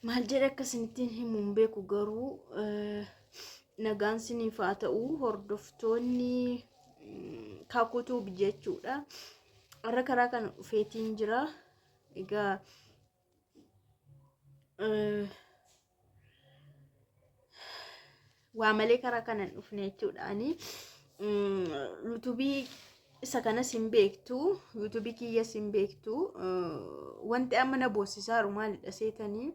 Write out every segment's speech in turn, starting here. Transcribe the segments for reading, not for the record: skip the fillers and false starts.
Maal jedhe akka isinittiin himu hin beeku garuu nagaan siniif haa ta'u hordoftoonni kakutuub jechuudha. Har'a karaa kana dhufeetiin jira. Egaa waa malee karaa kana hin dhufne jechuudha. Ani yuutuubii isa kanas hin beektu, yuutuubii kiyyas hin beektu. Wanti amma na boossisaaru maalidha seetanii?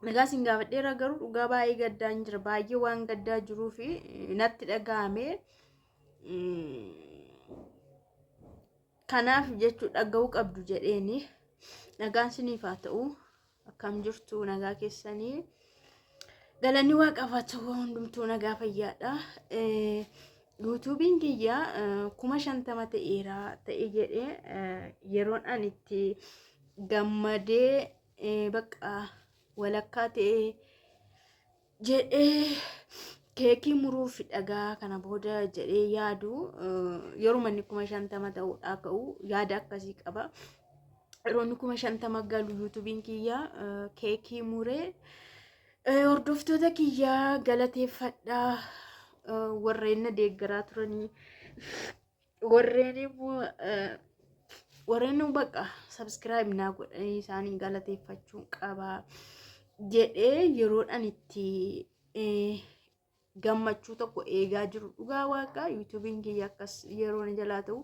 Nagaa sin gaafadheera garuu dhugaa baay'ee gaddaan jira. Baay'ee waan gaddaa jiruu fi natti dhaga'ame. Kanaaf jechuu dhaga'uu qabdu jedheeni. Nagaan siniif haa ta'u. Akkam jirtu nagaa keessanii. Galanni waaqaaf haa ta'u hundumtuu nagaa fayyaadha. Yuutuubiin kiyya 50,000 ta'eera ta'e jedhee yeroon ani itti gammadee bakka walakkaa ta'e jedhee keekii muruuf dhagaa kana booda jedhee yaadu yeroo manni 50,000 ta'uudhaa ka'u yaada akkasii qaba. Yeroo inni 50,000 galu yuutuubiin kiyya keekii muree hordoftoota kiyya galateeffadhaa warreen na deeggaraa turanii warreen immoo warreen bakka subscribe naa godhanii isaanii galateeffachuun qaba jedhee yeroodhaan itti gammachuu tokko eegaa jiru dhugaa waaqaa yuutuubiin kiyya akkas yeroo na jalaa ta'u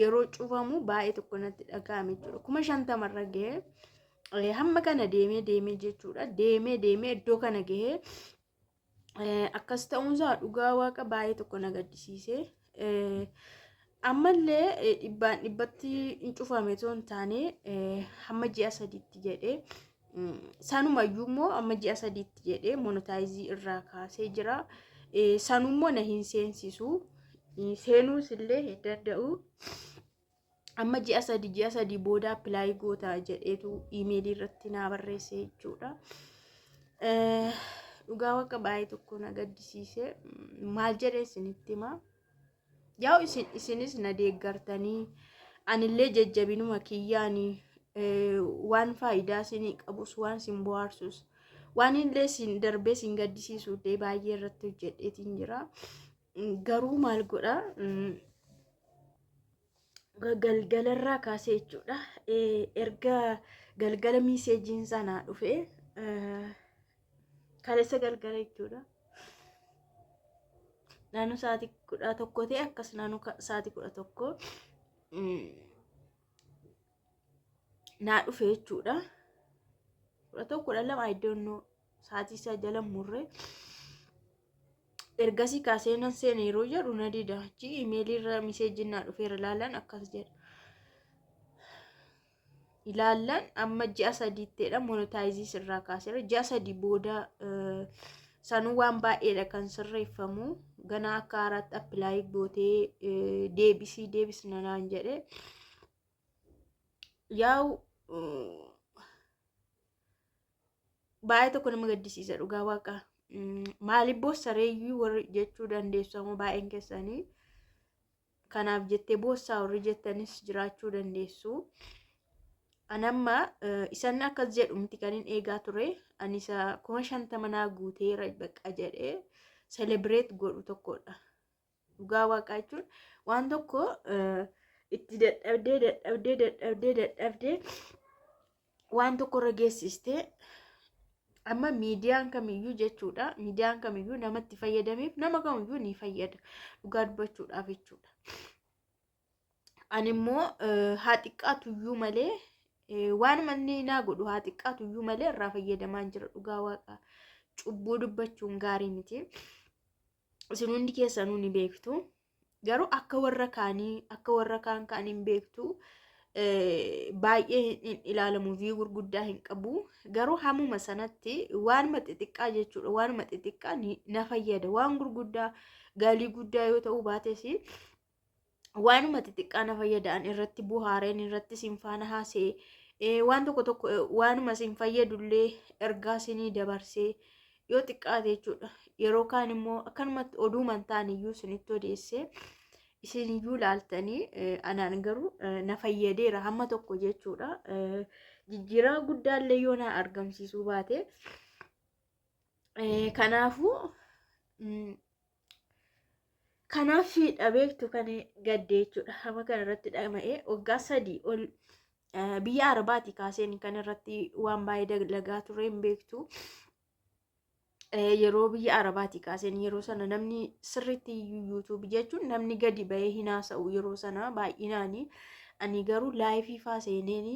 yeroo cufamu baay'ee tokko natti dhaga'ame jechuudha 50,000 irra gahee hamma kana deemee deemee jechuudha deemee deemee iddoo kana gahee Akkas ta'uunsaa dhugaa waaqa baay'ee tokko na gaddisiise. Ammallee dhibbaan dhibbatti hin cufame osoo hin taane hamma ji'a sadiitti jedhee sanumayyuu immoo hamma ji'a sadiitti jedhee monotaayizii irraa kaasee jira. Sanummoo na hin seensisu. Seenuus illee hin danda'u. Amma ji'a sadii booda apply goota jedheetu iimeelii irratti naa barreesse jechuudha. Dhugaa waaqa baay'ee tokko na gaddisiise. Maal jedhee isinitti hima? Yaa'u isin isinis na deeggartanii anillee jajjabinuma kiyyaanii waan faayidaa isinii qabus waan isin bohaarsus waan illee isin darbee isin gaddisiisu illee baay'ee irratti hojjedheetiin jira. Garuu maal godha? Galgalarraa kaasee jechuudha. Erga galgala miiseejiin sanaa dhufe kaleessa galgala jechuudha. Naannoo sa'aatii 11 ta'e akkas naannoo sa'aatii 11 naa dhufe jechuudha. 11 12 I don't know sa'aatii isaa jala murre. Ergasii kaasee nan seene yeroo jedhu na dida. Achi imeelii irra miseejiin naa dhufeera ilaalan akkas jedha. Ilaallan amma ji'a sadiittidha monotaayizii sirraa kaaseera. Ji'a sadii booda sanuu waan baay'eedha kan sirreeffamu. Ganaa akka haaraatti appilaayii gootee deebisii deebisna naan jedhe. Yaa'u baay'ee tokko nama gaddisiisa dhugaa waaqa. Maaliif boossareeyyuu warri jechuu dandeessu amma baay'een keessanii. Kanaaf jettee boossaa warri jettanis jiraachuu dandeessu. Anamma isan akkas jedhu miti kan hin eegaa ture. Ani isa 50,000 naa guuteera bakka jedhee selebireet godhu tokkodha. Dhugaa waaqaa jechuun waan tokko itti dadhabdee dadhabdee dadhabdee dadhabdee waan tokko irra geessistee amma miidiyaan kamiyyuu jechuudha. Miidiyaan kamiyyuu namatti fayyadameef nama kamiyyuu ni fayyada. Dhugaa dubbachuudhaaf jechuudha. Ani immoo haa xiqqaatuyyuu malee waan manni naa godhu haa xiqqaatuyyuu malee irraa fayyadamaan jira dhugaa waaqaa. Cubbuu dubbachuun gaarii miti. Isin hundi keessanuu ni beektu. Garuu akka warra kaanii akka warra kaan kaan hin beektu. Baay'ee hin ilaalamu viyuu gurguddaa hin qabu. Garuu hammuma sanatti waanuma xixiqqaa jechuudha. Waanuma xixiqqaa na fayyada. Waan gurguddaa galii guddaa yoo ta'uu baates waanuma xixiqqaa na fayyada. An irratti buhaareen irratti sin faana haasa'e waan tokko tokko waanuma sin fayyadullee ergaa sinii dabarsee yoo xiqqaate jechuudha. Yeroo kaan immoo akkanumatti oduu mantaan iyyuu sinitti odeessee Isiniyyuu laaltanii anaan garuu na fayyadeera hamma tokko jechuudha. Jijjiirama guddaallee yoo na argamsiisuu baate. Kanaafuu kanaaf dhabeektu kan gadde jechuudha. Hamma kana irratti dhama'ee waggaa 3 ol biyya Arabaati kaaseen kan irratti waan baay'ee dalagaa ture hin beektu. Yeroo biyya Arabaati kaaseen yeroo sana namni sirriitti YouTube jechuun namni gadi bahee hin haasa'u yeroo sana baay'inaani. Ani garuu live faa seeneeni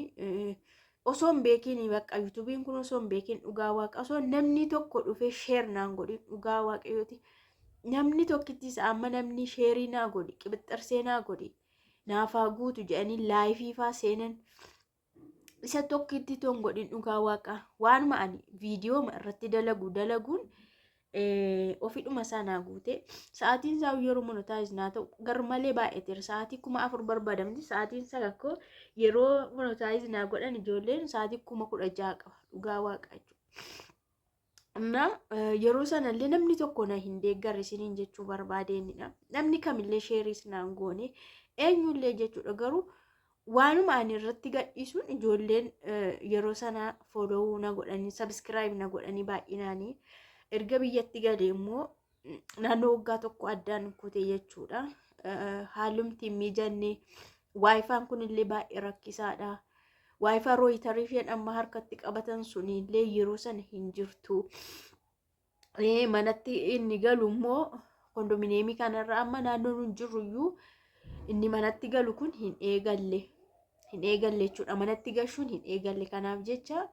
osoo hin beekiin, bakka YouTubein kun osoo hin beekiin, dhugaa waaqa, osoo namni tokko dhufee share naan godhin, dhugaa waaqayyooti. Namni tokkittis amma namni share naa godhi, qibixxarsee naa godhi, naafaa guutu jedhanii live faa seenan isa tokkitti toon godhin, dhugaa waaqa, waanuma ani viidiyoo irratti dalagu dalaguun ofidhuma isaa naa guute. Sa'aatiin isaa yeroo monetize naa ta'u gar malee baay'ateera. Sa'aatii 4000 barbaadamti. Sa'aatiin isaa kakko yeroo monetize naa godhan ijoolleen sa'aatii 16,000 qaba, dhugaa waaqa jechuudha. Na yeroo sanallee namni tokko na hin deeggarre isiniin jechuu barbaadeenidha. Namni kamillee shareis naan goone, eenyullee jechuudha. Garuu waanuma ani irratti gadhiisuun ijoolleen yeroo sana follow na godhanii, subscribe na godhanii baay'inaanii. Erga biyyatti galee immoo naannoo waggaa tokko addaan kute jechuudha. Haalumti hin mijanne, WiFiin kunillee baay'ee rakkisaadha. WiFi router isheen amma harkatti qabatan sunillee yeroo sana hin jirtu. Manatti inni galu immoo kondominiyeemii kanarra amma naannoo nun jirru iyyuu inni manatti galu kun hin eegalle. Hin eegalle jechuudha. Manatti gashuun hin eegalle. Kanaaf jecha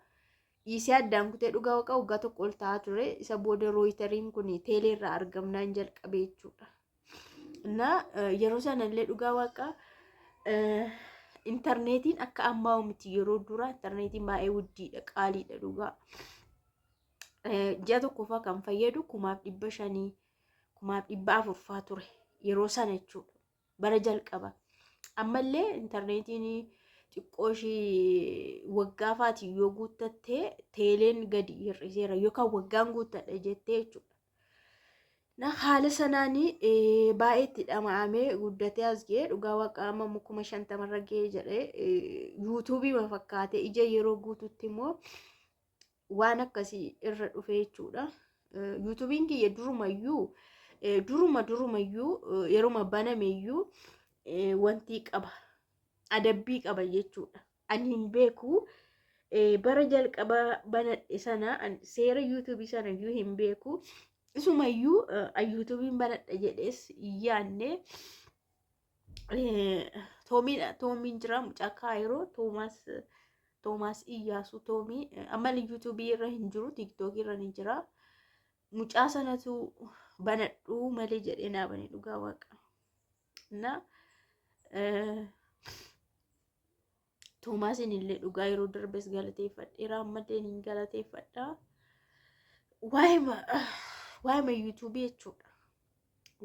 dhiisee addaan kutee, dhugaa waaqa, waggaa tokko ol ta'aa ture. Isa booda routeriin kun teeleerraa argamnaan jalqabe jechuudha. Na yeroo sanallee dhugaa waaqa intarneetiin akka ammaa miti. Yeroo dura intarneetiin baay'ee wuddiidha, qaaliidha dhugaa. Ji'a tokkoffaa kan fayyadu 1500, 1400 ture yeroo sana jechuudha. Bara jalqaba. Ammallee intarneetiin xiqqoo ishii waggaa faatiin yoo guuttattee teeleen gadi hir'iseera yookaan waggaan guuttadha jettee jechuudha. Na haala sanaan baay'ee itti dhama'amee guddatee as ga'ee, dhugaa waaqa, amma 50,000rra ga'ee jedhee YouTubeii ma fakkaate ija yeroo guututti immoo waan akkasii irra dhufe jechuudha. YouTubeiin kiyya durumayyuu duruma durumayyuu yeruma banameyyuu wantii qaba, adabbii qaba jechuudha. Ani hin beeku, bara jalqaba banadhe sana seera YouTubeii sana iyyuu hin beeku. Isumayyuu YouTubeiin banadha jedhees yaanne. Toomiin Toomiin jira, mucaa Kaayiroo, Toomaas, Toomaas Iyyaasuu Toomii, ammallee YouTubeii irra hin jiru, TikTokii irra ni jira. Mucaa sanatu banadhuu malee jedhee naa bane, dhugaa waaqa. Na Toomaasin illee dhugaa yeroo darbes galateeffadheera, ammallee ni galateeffadha. Waa'ima YouTubeii jechuudha.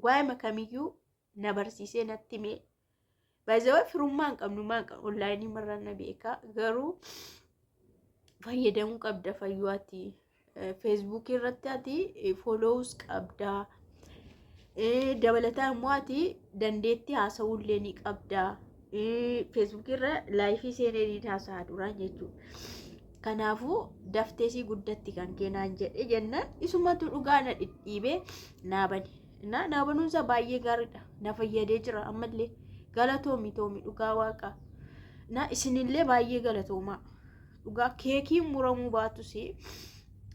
Waa'ima kamiyyuu na barsiisee natti himee. Baay'ee firummaa hin qabnu, maal qabnu, onlineii marra na beeka, garuu fayyadamuu qabda fayyuu, ati Facebookii irratti ati followus qabda. Dabalataan immoo ati dandeettii haasa'uu ni qabda. Facebookii irra live seenee ni haasa'a duraan jechuudha. Kanaafuu daftee sii guddatti kan keenaan jedhe jennaan isumatu dhugaa na dhidhiibee naa bane. Naa banuunsaa baay'ee gaariidha. Na fayyadee jira ammallee. Galatoomi Toomi, dhugaa waaqa. Na isinillee baay'ee galatoomaa. Dhugaa keekiin muramuu baatus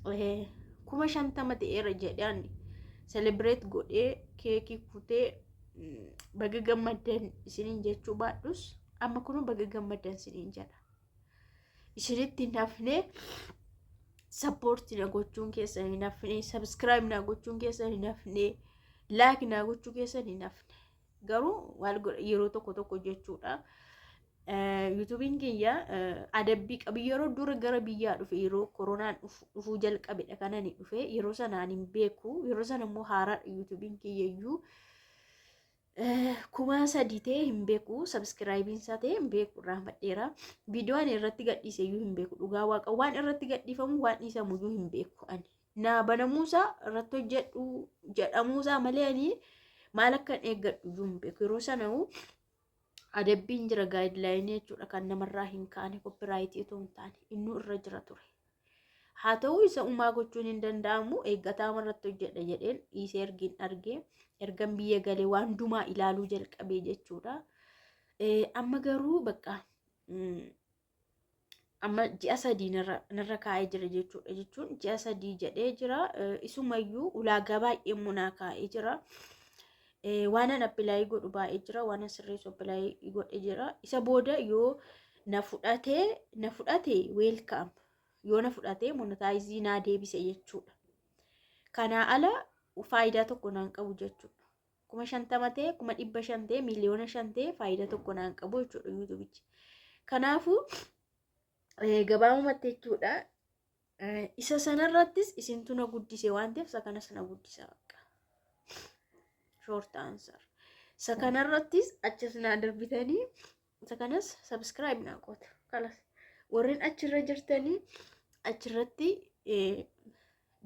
50,000 ta'eera jedhaan celebrate godhee keekii kutee baga gammaddan isiniin jechuu baadhus, amma kun baga gammaddan isiniin jedha. Isinitti hin hafne, support na gochuun keessan hin hafne, subscribe na gochuun keessan hin hafne, like na gochuu keessan hin hafne. Garuu maal godha, yeroo tokko tokko jechuudha. YouTubeiin kiyya adabbii qabu. Yeroo dura gara biyyaa dhufe, yeroo koronaan dhufuu jalqabedha kan ani dhufe. Yeroo sanaan hin beeku, yeroo sana immoo haaraadha YouTubeiin kiyya iyyuu. 3000 ta'e hin beeku, subscribeiin isaa ta'e hin beeku, irraanfadheera. Viidiyoo ani irratti gadhiise iyyuu hin beeku, dhugaa waaqa, waan irratti gadhiifamu waan dhiisamu iyyuu hin beeku ani. Naa banamuusaa irratti hojjedhu jedhamuusaa malee ani Maal akkan eeggadhu iyyuu hin beeku. Yeroo sana adabbiin jira, guideline jechuudha, kan namarraa hin kaane, copyright otoo hin taane innuu irra jira ture. Haa ta'u, isa uumaa gochuun hin danda'amu, eeggataa irratti hojjedha jedheen dhiisee ergin argee ergan biyya galee waan dumaa ilaaluu jalqabee jechuudha. Amma garuu bakka amma ji'a 3 narra kaa'ee jira jechuudha. Jechuun ji'a 3 jedhee jira. Isumayyuu ulaagaa baay'ee munaa kaa'ee jira. Waan an apply godhu baay'ee jira. Waan an sirreessu apply godhe jira. Isa booda yoo na fudhatee, na fudhate, welcome. Yoo na fudhatee monetize naa deebise jechuudha. Kanaa ala faayidaa tokko naan qabu jechuudha. 50,000 ta'e, 500,000 ta'e, 5,000,000 ta'e, faayidaa tokko naan qabu jechuudha YouTubeichi. Kanaafuu gabaabumatti jechuudha. Isa sanarrattis isintu na guddise waan ta'eef isa kanas na guddisa bakka. Short answer. Isa kanarrattis achas naa darbitanii isa kanas subscribe naa goota. Kalas warreen achirra jirtanii achirratti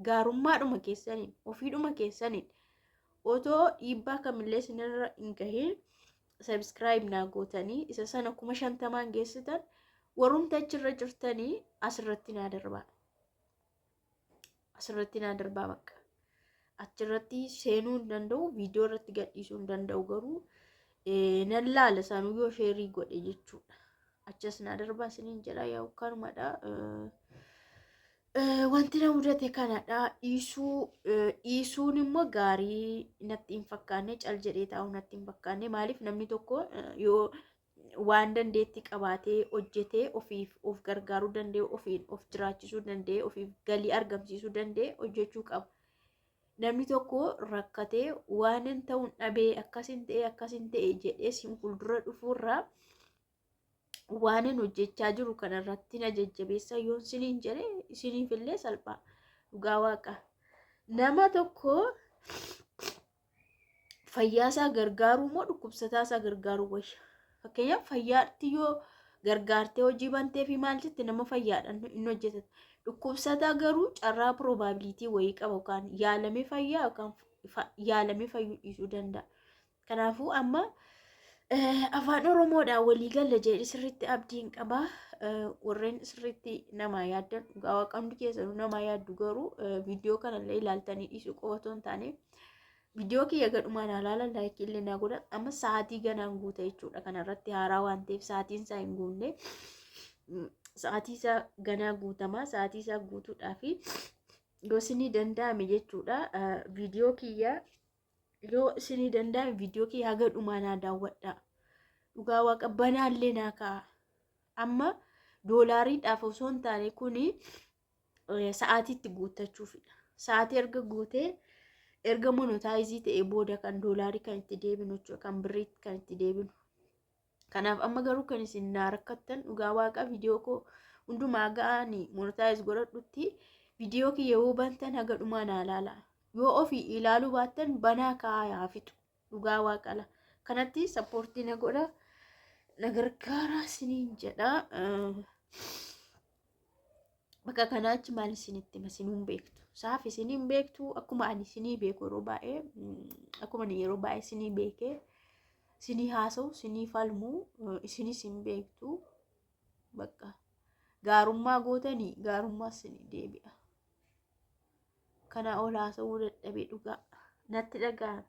gaarummaadhuma keessaniin, ofiidhuma keessaniin, otoo dhiibbaa kamillee isinirra hin gahiin subscribe naa gootanii isa sana 50,000 geessitan, warrumti achirra jirtanii asirratti naa darbaa. Asirratti naa darbaa bakka. Achirratti seenuu hin danda'u, viidiyoo irratti gadhiisuu hin danda'u, garuu nan laala isaanuu yoo share godhe jechuudha. Achas naa darbaa isiniin jedha, yaa kanumadha. Wanti na mudate kanadha. Dhiisuu dhiisuun immoo gaarii natti hin fakkaanne, cal jedhee taa'u natti hin fakkaanne. Maaliif, namni tokko yoo waan dandeettii qabaatee hojjetee ofiif of gargaaruu danda'e, ofiin of jiraachisuu danda'e, ofiif galii argamsiisuu danda'e hojjechuu qaba. Namni tokko rakkatee waan hin ta'uun dhabee akkasin ta'e akkasin ta'e jedhee siin fuuldura dhufuurraa waan hin hojjechaa jiru kanarratti na jajjabeessa yoon isiniin jedhe isiniif illee salphaa, dhugaa waaqa. Nama tokko fayyaasaa gargaaruu moo dhukkubsataasaa gargaaruu wayya? Fakkeenyaaf, fayyaatti yoo gargaartee hojii bantee fi maal jette, nama fayyaadhaan hin hojjetatu. Dhukkubsataa garuu carraa probability wayii qaba, yookaan yaalamee fayyaa yookaan yaalamee fayyuu dhiisuu danda'a. Kanaafuu amma afaan Oromoodhaan walii galla jedhee sirriitti abdiin qaba. Warreen sirriitti namaa yaaddan, dhugaa waaqa hundi keessanuu namaa yaaddu, garuu viidiyoo kanallee ilaaltanii dhiisuu qofa otoo hin taane viidiyoo kiyya gadhumaan ilaala, like illee naa godha. Amma sa'aatii ganaan guuta jechuudha. Kanarratti haaraa waan ta'eef sa'aatiin isaa hin guunne. Sa'aatii isaa ganaa guutamaa, sa'aatii isaa guutuudhaa fi yoo isinii danda'ame jechuudha, viidiyoo kiyya yoo isinii danda'ame viidiyoo kiyya haga dhumaa naa daawwadha. Dhugaa waaqa banaallee naa ka'a. Amma doolaariidhaaf osoo hin taane kuni sa'aatiitti guuttachuufidha. Sa'aatii erga guutee, erga monetize ta'ee booda kan doolaarii kan itti deebinu jechuudha, kan birriitti kan itti deebinu. Kanaaf amma garuu kan isin naa rakkattan, dhugaa waaqa, viidiyoo koo hundumaa ga'anii monetize godhadhutti viidiyoo kiyya yoo bantan haga dhumaa naa ilaala. Yoo ofii ilaaluu baattan banaa kaa'aa fixu, dhugaa waaqala. Kanatti support na godha, na gargaara isiniin jedha. Bakka kanaachi maal isinitti hima, isinuu beektu. Saaf isiniin beektu, akkuma ani isinii beeku yeroo baay'ee, akkuma ani yeroo baay'ee isinii beekee isinii haasa'u, isinii falmu, isinis hin beektu. Bakka gaarummaa gootanii gaarummaa isinii deebi'a. Kana ol haasa'uu dadhabee, dhugaa natti dhaga'ame.